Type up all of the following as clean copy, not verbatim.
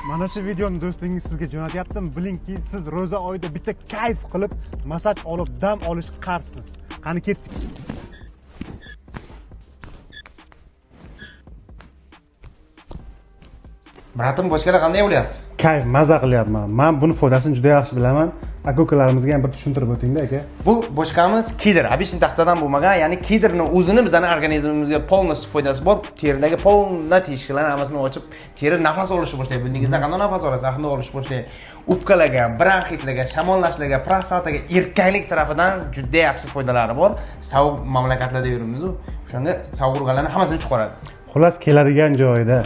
Mana shu videoni do'stingiz sizga jo'natyaptim. Bilingki, siz ro'za oyida bitta kayf qilib, massaj olib, dam olish qarzsiz. Qani ketdik. Братым, boshqalar qanday bo'lyapti? Kayf, maza qilyapman. Men buni foydasini juda yaxshi bilaman. Aka-ukalarimizga ham bir tushuntirib o'tingda, aka. Bu boshqamiz kidr, обычный taxtadan bo'lmagan, ya'ni kidrni o'zini bizning organizmimizga полностью foydasi bor. Teridagi полный teshiklarni hammasini ochib, teri nafas olishni boshlaydi. Bundingizda qanday nafas olasiz? Ahni olishni boshlaydi. O'pkalarga, bronxitlarga, shamollashlarga, prostataga, erkaklik tarafidan juda yaxshi foydalari bor. Sovuq mamlakatlarda yuribmiz-u, o'shanda sovuq urganlarni hammasini chiqaradi. Xullas, keladigan joyida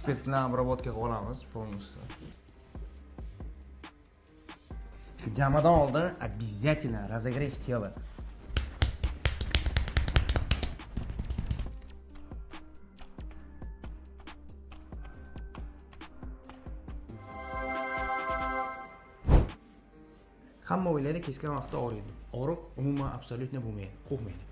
Spirt bilan обработка qilib olamiz полностью. Hijamadan oldin обязательно разогрев тела. Hamma o'ylaydi kesgan vaqtda og'riydi. Og'riq umuman абсолютно bo'lmaydi, qo'rqmaydi.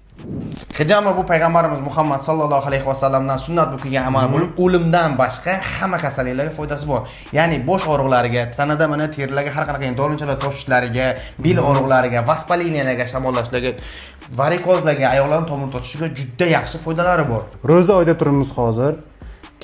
Hijama bu payg'ambarimiz Muhammad sallallohu alayhi vasallamdan sunnat bo'lib kelgan amal bo'lib, o'limdan boshqa hamma kasalliklarga foydasi bor. Ya'ni bosh og'riqlariga, tanada mana terilarga har qanaqa dorinchalar toshishlariga, bel og'riqlariga, воспаления larga, shamollashlarga, varikozlarga, oyoqlarning tomir tortishiga juda yaxshi foydalari bor. Ro'za oyida turibmiz hozir.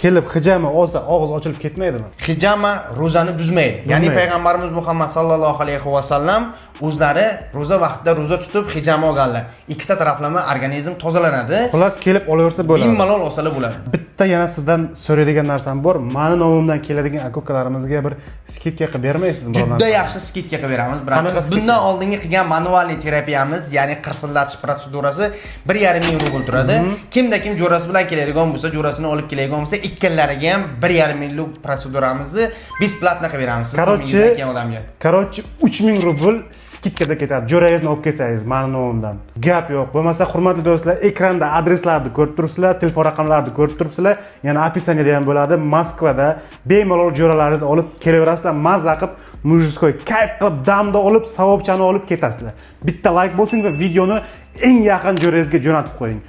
Kelib hijama olsa og'iz ochilib ketmaydimi? Hijama ro'zani buzmaydi. Ya'ni payg'ambarimiz Muhammad sallallohu alayhi vasallam o'zlari ro'za vaqtida ro'za tutib hijama olganlar. Ikkita taraflama organizm tozalanadi. Xullas, kelib olaversa bo'ladi. Bemalol olsalar bo'ladi. Bitta yana sizdan so'raydigan narsam bor. Mani nomimdan keladigan aka-ukalarimizga bir скидка qilib bermaysizmi? Juda yaxshi скидка qilib beramiz, брат. Bundan oldingi qilgan мануальный terapiyamiz, ya'ni qirsillatish protsedurasi 1,5 ming rubl turadi. Kimda kim jo'rasi bilan keladigan bo'lsa, jo'rasini olib keladigan bo'lsa, ikkalalariga ham 1,5 minglik protseduramizni бесплатно qilib beramiz. Короче, короче 3000 rubl скидка da ketadi. Jo'rangizni olib kelsangiz mani nomimdan. Gap yo'q. Bo'lmasa, hurmatli do'stlar, ekranda adreslarni ko'rib turibsizlar, telefon raqamlarini ko'rib turibsizlar. Yana описание da ham bo'ladi. Moskvada bemalol jo'ralaringizni olib kelaverasizlar, mazza qilib, мужской kayf qilib, damda olib, savobchani olib ketasizlar. Bitta like bo'lsin va videoni eng yaqin jo'rangizga jo'natib qo'ying.